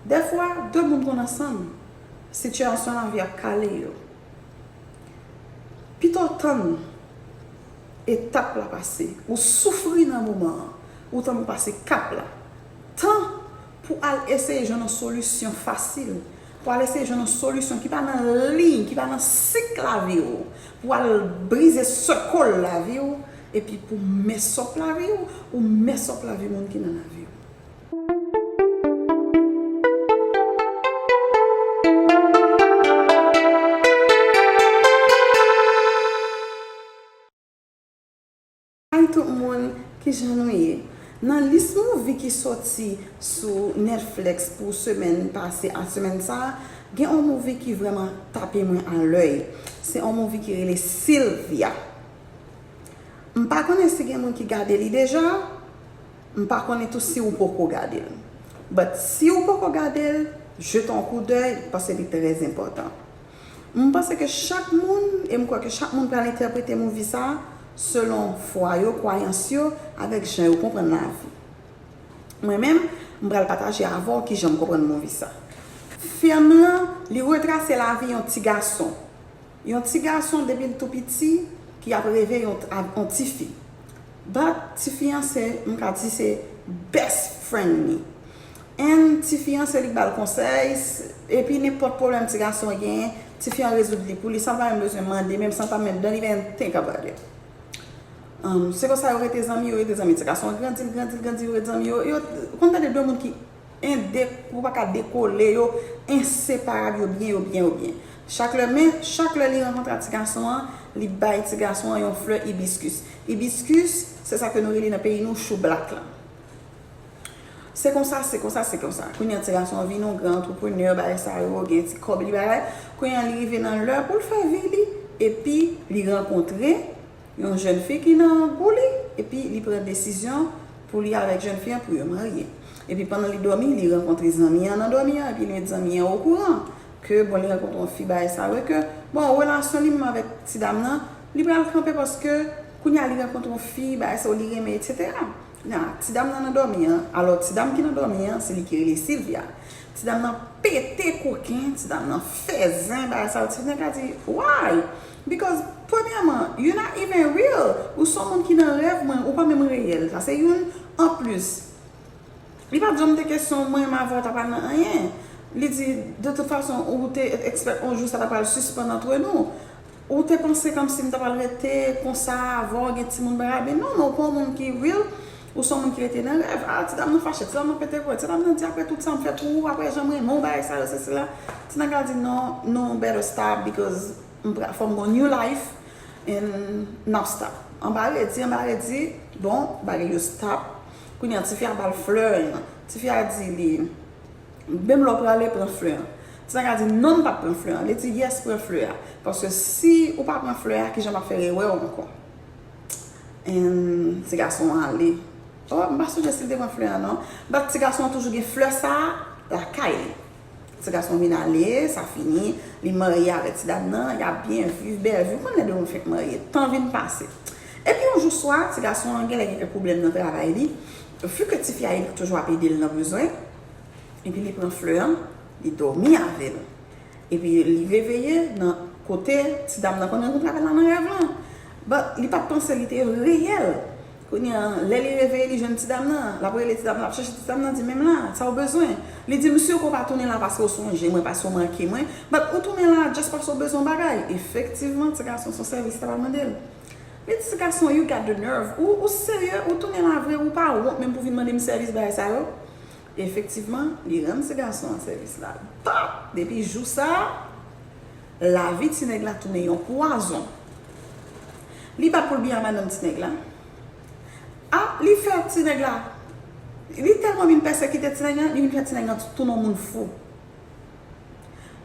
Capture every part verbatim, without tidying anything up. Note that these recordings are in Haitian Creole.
Dèfwa, de moun konn ansanm, sitiyasyon lavi ap kale yo. Pito w tann etap la pase, ou soufri nan moman an, ou tann ou pase kap la. Tan pou al eseye jwenn yon solisyon fasil, pou al eseye jwenn yon solisyon ki pa nan liy, ki pa nan sik lavi w, pou al brize sekòl lavi w, epi pou mess up lavi w, ou mess up lavi moun ki nan lavi w. Hi tout moun, kijan nou ye? Nan lis movie ki soti sou Netflix pou semèn pase a semèn sa a, gen yon movie ki vrèman tape mwen a lèy. Se yon movie ki rele Sylvia. M pa konnen si gen moun ki gade li deja, m pa konnen tou si ou poko gade l. But si ou poko gade l, jete yon koudèy, paske li trè enpòtan. M panse ke chak moun, e m kwè ke chak moun pral entèprete movie sa a selon fwa yo, kwayans yo, avèk jan yo konprann lavi. Mwen menm, m pral pataje avè w kijan m konprann movie sa. Fim lan, li retrase lavi yon ti gason. Yon ti gason depi l tou piti ki ap reve yon, yon tifi. But tifi an se, m ka di se best friend li. And tifi an se li k ba l konsèy, s- epi nenpòt pwoblèm ti gason an genyen, tifi an rezoud li pou li san l pa menm bezwen mande, menm san l pa menm don't even think about it. Um, se konsa yo rete zanmi, yo rete zanmi. Ti gason an grandi, l grandi, l grandi, yo rete zanmi, yo, yo konn tande de moun ki ende, ou pa ka dekole, yo enseparab, yo byen, yo byen, yo byen. Chak lè, men, chak lè li rankontre a ti gason an, li bay ti gason an yon flè ibiskis. Ibiskis, se sa ke nou rele nan peyi nou choublak lan. Se konsa, se konsa, se konsa. Kounye a ti gason an vin yon gran antreprenè, bagay sa yo, gen ti kòb li bagay. Kounye a li rive nan lè pou l fè vi li, epi li rankontre yon jèn fi ki nan gou li, epi li pran desizyon pou li avèk jèn fi an pou yo marye. Epi pandan li dòmi, li rankontre zanmi an nan dòmi an, epi li met zanmi an okouran ke, bon, li rankontre yon fi bagay sa yo, ke, bon, relasyon li menm avèk ti dam nan, li pral kanpe paske kounye a li rankontre yon fi, bagay sa yo, li renmen, etsetera. Kounye a, ti dam nan nan dòmi an, alò ti dam ki nan dòmi an, se li ki rele Sylvia. Ti dam nan pete koken, ti dam nan fè zen, bagay sa yo, ti nèg la di, why? Because, premyèman, you not even real. Ou se yon moun ki nan rèv mwen, ou pa menm reyèl. Sa se youn. Anplis, li pa t janm te kesyon mwen menm avè w ta pral nan anyen. Li di, de tout fason, ou te expect yon jou sa ta pral sispann antre nou. Ou te panse kòmsi m ta pral rete konsa avè w, gen timoun bagay, men non, non, ou pa yon moun ki real, ou se yon moun ki rete nan rèv. Ah, ti dam nan fache, ti dam nan pete kòlè, ti dam nan di, apre tout sa m fè pou ou, apre jan m renmen w, bagay sa yo, sesi la. Ti nèg la di, non, nou better stop because m pra- fò m gon new life and n ap stop. Anba redi, anba redi, bon, bagay yo stop. Kounye a, tifi a ba l flè, tifi a di li, menm lè w prale, pran flè an. Ti nèg la di, non, m p ap pran flè an. Li di, yes, pran flè a. Paske si ou pa pran flè a, kijan m ap fè rewè w ankò? And ti gason an ale. Oh, m pa sonje si l te pran flè an, non. But ti gason an toujou gen flè sa a lakay li. Ti gason an vin ale, sa fini, li marye avèk ti dam nan, y ap byen viv, bèl vi. Ou konn lè de moun fèk marye, tan vin pase. Epi yon jou swa, ti gason an genlè gen kèk pwoblèm nan travay li. Vu ke tifi a toujou ap ede l nan bezwen, epi li pran flè an, li dòmi avè l. Epi li reveye nan kote ti dam nan konn rankontre avè l la nan rèv lan. But li pa t panse li te reyèl. Kounye a, lè li reveye, li jwenn ti dam nan. L ap rele ti dam nan, l ap chèche ti dam nan, di, menm la, sa w bezwen? Li di, m si ke w pa tounen la paske w sonje mwen, paske w manke mwen. But ou tounen la just paske w bezwen yon bagay. Efektivman, ti gason se yon sèvis li ta pral mande l. Li di, ti gason, you got the nerve. Ou, ou serye? Ou tounen la vre? Ou pa wont menm pou vin mande m sèvis bagay sa yo? Efektivman, li rann ti gason an sèvis la. Pap! Depi jou sa a, lavi ti nèg la tounen yon pwazon. Li bat pou l byen a madanm ti nèg la. A, li fè ti nèg la, li tèlman vin pèsekite ti nèg la, li vin fè ti nèg la tounen yon moun fou.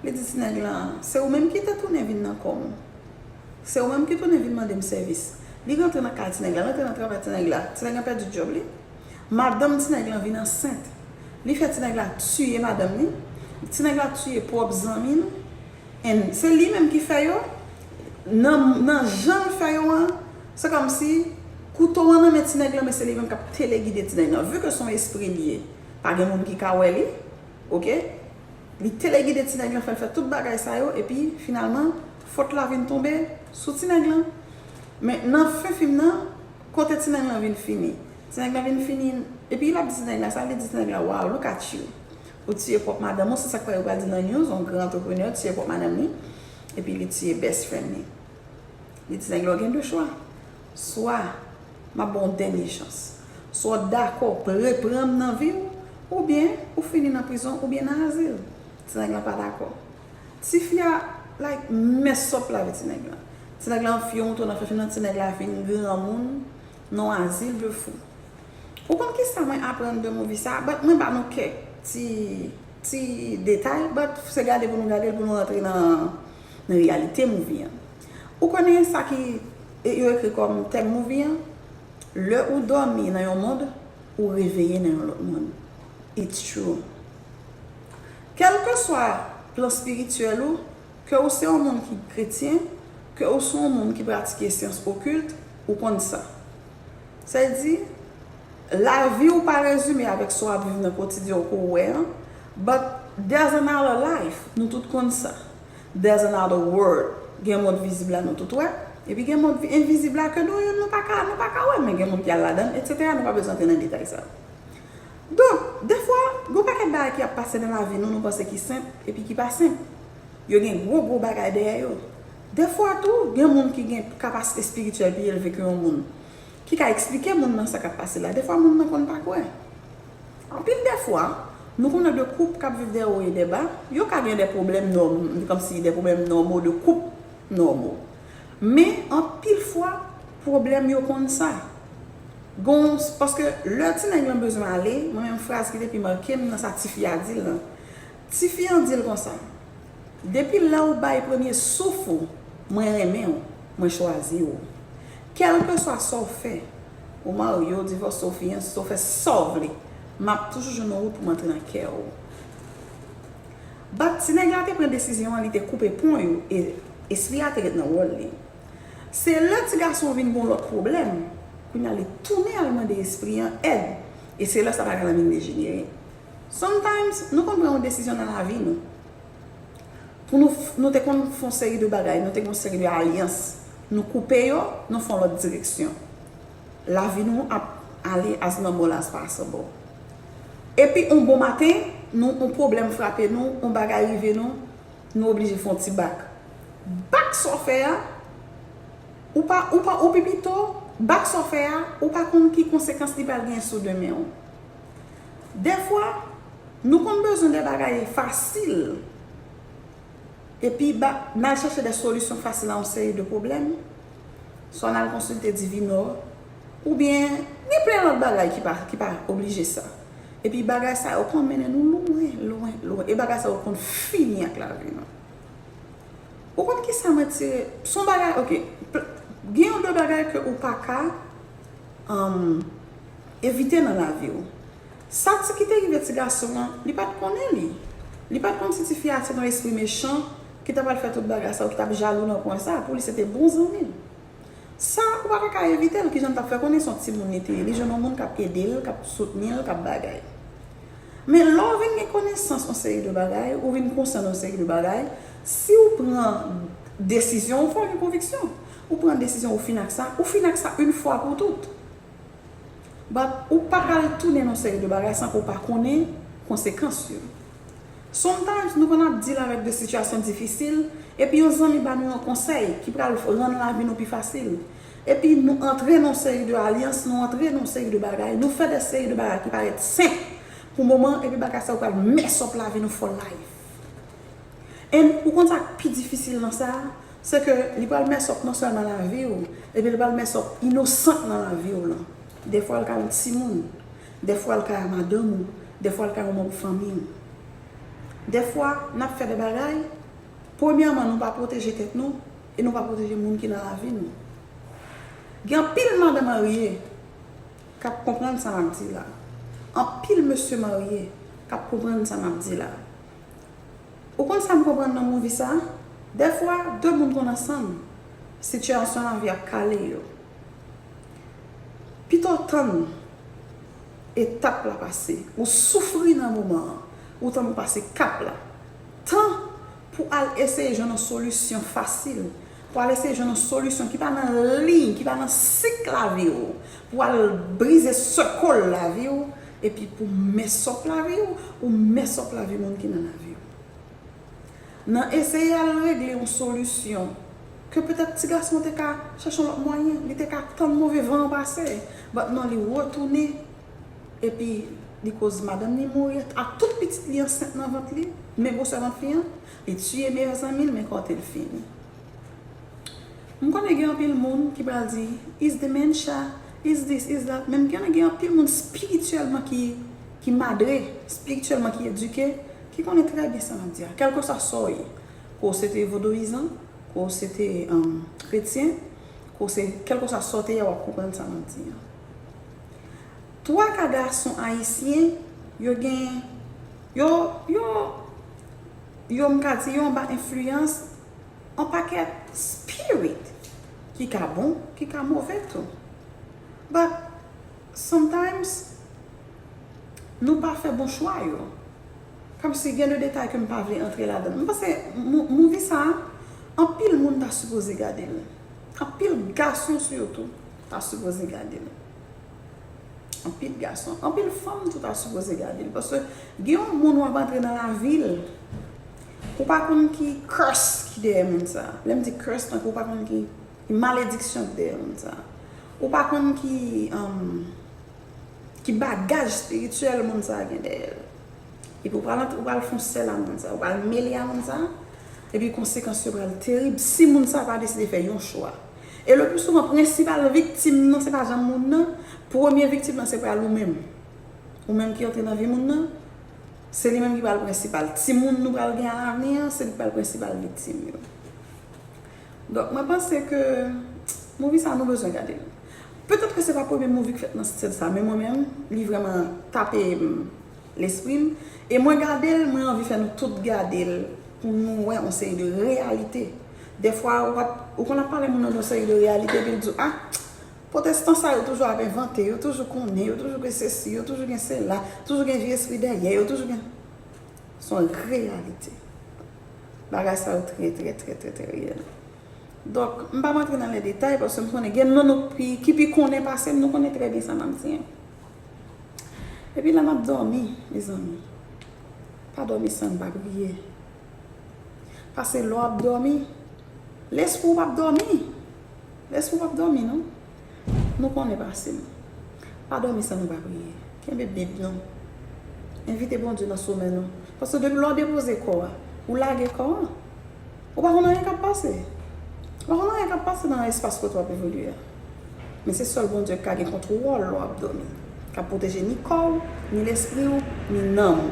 Li di ti nèg la, se ou menm ki te tounen vin nan kò m. Se ou menm ki tounen vin mande m sèvis. Li rantre nan kay ti nèg la, rantre nan travay ti nèg la. Ti nèg la pèdi djòb li. Madanm ti nèg la vin ansent. Li fè ti nèg la tiye madanm li. Ti nèg la tiye pwòp zanmi l. And se li menm ki fè yo. Nan, nan jan l fè yo an, se kòmsi kouto an nan men ti nèg la, men se li menm k ap telegide ti nèg la. Vu ke se yon espri li ye, pa gen moun ki ka wè li. Ok? Li telegide ti nèg lan, fè l fè tout bagay sa yo, epi finalman, fòt la vin tonbe sou ti nèg lan. Men nan fen fim nan, kote ti nèg lan vin fini? Ti nèg lan vin fini, epi l ap di ti nèg la sa, li di ti nèg la, "Wow, look at you. Ou tiye pwòp madanm ou, se sa k fè yo pral di nan news, yon gran antreprenè tiye pwòp madanm li, epi li tiye best friend li." Li di nèg la, "Ou gen de chwa. Swa m ap ba w yon dènye chans. Swa w dakò reprann m nan vi w, oubyen ou fini nan prizon, oubyen nan azil." Ti nèg la pa dakò. Tifi a, like, mess up lavi ti nèg la. Ti nèg la anfye yon moto nan fè fim nan, ti nèg la vin granmoun, nan yon azil de fou. Ou konn kisa mwen aprann de movie sa? But mwen ba nou kèk ti, ti detay, but se gade pou nou gade l, pou nou rantre nan, nan reyalite movie an. Ou konnen sa ki e, yo ekri kòm tèm movie an? Lè ou dòmi nan yon mond, ou reveye nan yon lòt mond. It's true. Kèlkeswa plan espirityèl ou, ke ou se yon moun ki kretyen, ke ou se yon moun ki pratike syans okilt, ou konn sa. Sa vle di, lavi w pa rezime avèk sa w ap viv nan kotidyen w ke w wè an, but there's another life, nou tout konn sa. There's another world. Gen mond vizib la nou tout wè, epi gen mond vi- envizib la ke nou, nou pa ka, nou pa ka wè, men gen moun ki al ladan l, etsetera. Nou pa bezwen antre nan detay sa. Donk, defwa, gen yon pakèt bagay ki ap pase nan lavi nou, nou panse ki senp, epi ki pa senp. Yo gen gwo, gwo bagay dèyè yo. Defwa tou, gen moun ki gen kapasite espirityèl pi elve ke yon moun, ki ka eksplike moun nan sa k ap pase la. Defwa, moun nan konn pa kwè. Anpil defwa, nou konnen de koup k ap viv de wo e de ba, yo ka gen de pwoblèm nòm, kòmsi de pwoblèm nòmo, de koup nòmo. Men, anpil fwa, pwoblèm yo konn sa. Gon, paske lè ti nèg lan bezwen ale, mwen menm fraz ki te pi make m nan sa tifi a di l lan. Tifi an di l konsa, "Depi lè w bay premye souf ou, mwen renmen w, mwen chwazi w. Kèlkeswa sa w fè, ou marye, w divòse, w fiyanse, w fè sa w vle, m ap toujou jwenn yon wout pou m antre nan kè w." But ti nèg la te pran desizyon an, li te koupe pon yo, e espri a te ret nan wòl li. Se lè ti gason vin gon lòt pwoblèm, kounye a li tounen al mande espri an èd, e se lè sa bagay la vin dejenere. Sometimes, nou konn pran yon desizyon nan lavi nou. Pou nou, f- nou te konn fè yon seri de bagay, nou te gen yon seri de alyans. Nou koupe yo, nou fè yon lòt direksyon. Lavi nou ap ale as normal as possible. Epi, yon bon maten, nou, yon pwoblèm frape nou, yon bagay rive nou, nou oblije fè yon ti bak. Bak sa w fè a, ou pa, ou pa, ou pi pito, bak sa w fè a, ou pa konn ki konsekans li pral gen sou demen w. Defwa, nou konn bezwen de bagay fasil. Epi, ba, n al chèche de solisyon fasil a yon seri de pwoblèm. Swa n al konsilte divinò, oubyen gen plen lòt bagay ki pa, ki pa oblije sa. Epi, bagay sa yo konn mennen nou lwen, lwen, lwen. E bagay sa yo konn fini ak lavi nou. Ou konn kisa mwen tire? Se yon bagay, ok. Pl- Gen yon de bagay ke ou pa ka um, evite nan lavi w. Sa ti ki te rive ti gason an, li pa t konnen li. Li pa t konn si tifi a se yon espri mechan ki ta pral fè tout bagay sa yo, ki t ap jalou nan pwen sa, pou li se te bon zanmi l. Sa, ou pa ta ka evite l, kijan l t ap fè konnen se yon timoun li te ye. Li jwenn yon moun k ap ede l, k ap soutni l, k ap bagay. Men lè w vin gen konesans yon seri de bagay, ou vin konsyan de yon seri de bagay, si w pran desizyon, ou fò gen konviksyon. Ou pran desizyon, ou fin ak sa, ou fin ak sa yon fwa pou tout. But ou pa pral tounen nan seri de bagay san ke w pa konnen konsekans yo. Sometimes, nou konn ap deal avèk de sitiyasyon difisil, epi yon zanmi ba nou yon konsèy ki pral rann lavi nou pi fasil. Epi nou antre nan seri de alyans, nou antre nan seri de bagay, nou fè de seri de bagay ki parèt senp pou moman, epi bagay sa yo pral mess up lavi nou for life. And ou konn sa k pi difisil nan sa a? Se ke li pral mess up non sèlman lavi w, epi li pral mess up inosan nan lavi w lan. Defwa l ka yon timoun, defwa l ka madanm ou, defwa l ka yon manm fanmi w. Defwa, n ap fè de bagay, premyèman, nou pa pwoteje tèt nou, e nou pa pwoteje moun ki nan lavi nou. Gen anpil madan marye k ap konprann sa m ap di la. Anpil mesye marye k ap konprann sa m ap di la. Ou konn sa m konprann nan movie sa? Dèfwa, de moun konn ansanm, sitiyasyon lavi ap kale yo. Pito w tann etap la pase, ou soufri nan moman an, Ou tann ou pase kap la. Tan pou al eseye jwenn yon solisyon fasil, pou al eseye jwenn yon solisyon ki pa nan liy, ki pa nan sik lavi w, pou al brize sèkòl lavi w, epi pou mess up lavi w, ou mess up lavi moun ki nan lavi w. Nan eseye al regle yon solisyon ke petèt ti gason te ka chèche yon lòt mwayen, li te ka tann move van an pase, but non, li retounen, epi li koz madanm li mouri ak tout pitit li ansent nan vant li, men gwosè vant fi an, li tiye meyè zanmi l, men kote l fini. M konnen gen anpil moun ki pral di, "Is dementia, is this, is that." Men m konnen gen anpil moun espirityèlman ki, ki madre, espirityèlman ki edike, ki konnen trè byen sa m ap di a. Kèlkeswa sa w ye, ke w se te vodouyizan, ke w se te, um, kretyen, ke w se, kèlkeswa sa w te ye, w ap konprann sa m ap di a. Twa ka gason ayisyen, yo gen, yo, yo, yo, m ka di, yo anba enfliyans yon pakèt spirit ki ka bon, ki ka move tou. But sometimes, nou pa fè bon chwa yo. Kòmsi gen de detay ke m pa vle antre ladan. M panse mou-, movie sa a, anpil moun ta sipoze gade l. Anpil gason sitou ta sipoze gade l. Anpil gason, anpil fanm tou ta sipoze gade l. Paske gen yon moun w ap antre nan lavi l, ou pa konn ki curse ki dèyè moun sa. Lè m di curse, tankou ou pa konn ki, ki malediksyon ki dèyè moun sa. Ou pa konn ki, um, ki bagaj espirityèl moun sa gen dèyè l. Epi ou pral antre, ou pral fè yon sèl a moun sa, ou pral mele a moun sa, epi konsekans yo pral terib si moun sa pa deside fè yon chwa. E le pli souvan, prensipal viktim nan, se pa janm moun nan, premye viktim nan, se pral ou menm. Ou menm ki antre nan vi moun nan, se li menm ki pral prensipal. Timoun nou pral gen alavni an, se li ki pral prensipal viktim yo. Donk, mwen panse ke movie sa nou bezwen gade l. Petèt ke se pa premye movie k fèt nan stil sa, men mwen menm, li vrèman tape m, lespri m. E mwen gade l, mwen anvi fè nou tout gade l pou nou wè yon seri de reyalite. Dèfwa, ou ap, ou konn ap pale moun nan yon seri de reyalite, epi l di w, "Ah, pwotestan sa yo toujou ap envante, yo toujou konnen, yo toujou gen sesi, yo toujou gen sela, toujou gen vye espri dèyè, yo toujou gen." Se yon reyalite. Bagay sa yo trè, trè, trè, trè, trè reyèl. Donk, m p ap antre nan lè detay, paske m konnen gen nan nou ki, ki pi konnen pase m, nou konnen trè byen sa m ap di an. Epi lè n ap dòmi, mezanmi, pa dòmi san n pa priye. Paske lè w ap dòmi, lespri w p ap dòmi. Lespri w p ap dòmi, non. Nou konnen pase nou. Pa dòmi san nou pa priye. Kenbe Bib nou. Envite Bondye nan somèy nou. Paske depi lè w depoze kò a, ou lage kò a. Ou pa konn anyen k ap pase. Ou pa konn anyen k ap pase nan espas kote w ap evolye a. Men se sèl Bondye ki ka gen kontwòl lè w ap dòmi. K ap pwoteje ni kò w, ni lespri w, ni nanm ou.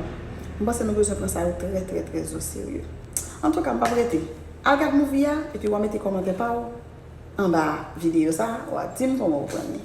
M panse nou bezwen pran sa yo trè, trè, trè o serye. Antouka, m p ap rete. Al gad movie a, epi w a mete kòmantè pa w anba videyo sa a, w a di m kòman ou pran li.